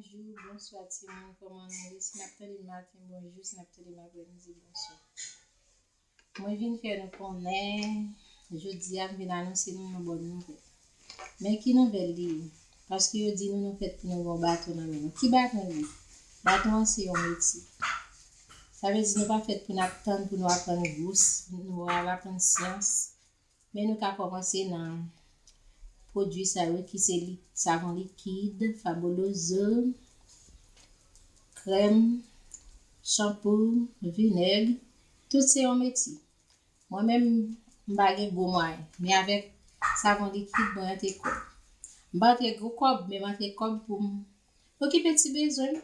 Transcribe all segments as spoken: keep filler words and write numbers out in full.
Bonjou, bonswa timoun, kòman nou ye? Si n ap tande m maten, bonjou, si n ap tande m aprèmidi, bonswa. Mwen vin fè nou konnen, jodi a m vin anonse nou yon bòn nouvèl. Men ki nouvèl li ye? Paske yo di nou nou fèt pou nou gen yon baton nan men nou. Ki baton li ye? Baton an se yon metye. Sa vle di nou pa fèt pou n ap tann pou nou aprann gous, nou ap aprann syans. Men nou ka kòmanse nan pwodui sa yo ki se li, savon likid, Fabuloso, krèm, chanpou, vinèg, tout se yon metye. Mwen menm, m pa gen gwo mwayen, men avèk savon likid, mwen antre kòb. M pa antre gwo kòb, men m antre kòb pou m okipe ti bezwen m.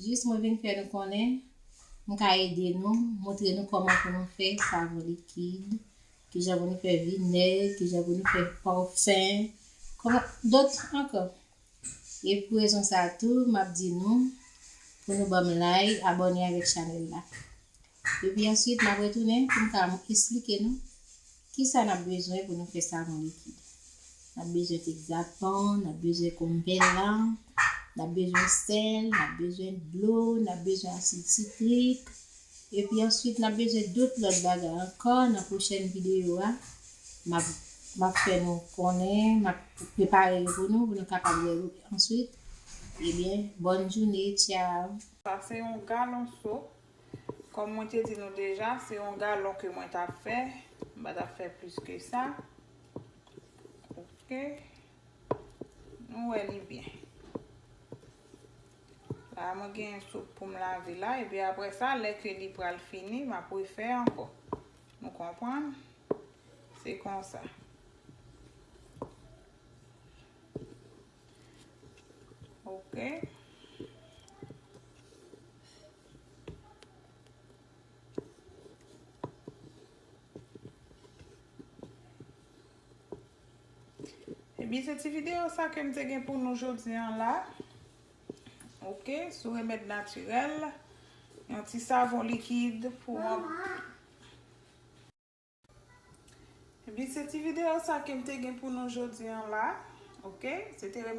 Jis mwen vin fè nou konnen, m ka ede nou, montre nou kòman pou nou fè savon likid, kijan pou nou fè vinèg, kijan pou nou fè pafen, kòman, dòt ankò. E pou rezon sa a tou, m ap di nou pou nou ban m like, abòne avèk chanèl la. Epi answit, m ap retounen pou m ka esplike nou kisa n ap bezwen pou nou fè savon likid. N ap bezwen Texapan, n ap bezwen Compella, n ap bezwen sèl, n ap bezwen dlo, n ap bezwen asid sitrik. Epi answit, n ap bezwen dòt lòt bagay ankò nan pwochèn videyo a. M ap, m ap fè nou konnen, m ap prepare yo pou nou, pou nou kapab wè yo answit. Ebyen, bòn jounen, tchao. Sa se yon galon sop. Kòm mwen te di nou deja, se yon galon ke mwen t ap fè. M pa t ap fè plis ke sa. Ok. Nou wè li byen. La, mwen gen sop pou m lave la. Epi apre sa, lè ke li pral fini, m ap refè ankò. Nou konprann? Se konsa. Ok. Ebyen, se ti videyo sa ke m te gen pou nou jodi an la. Ok, sou remèd natirèl, yon ti savon likid pou yon... Ebyen, se ti videyo sa ke m te gen pou nou jodi an la. Ok, se te remèd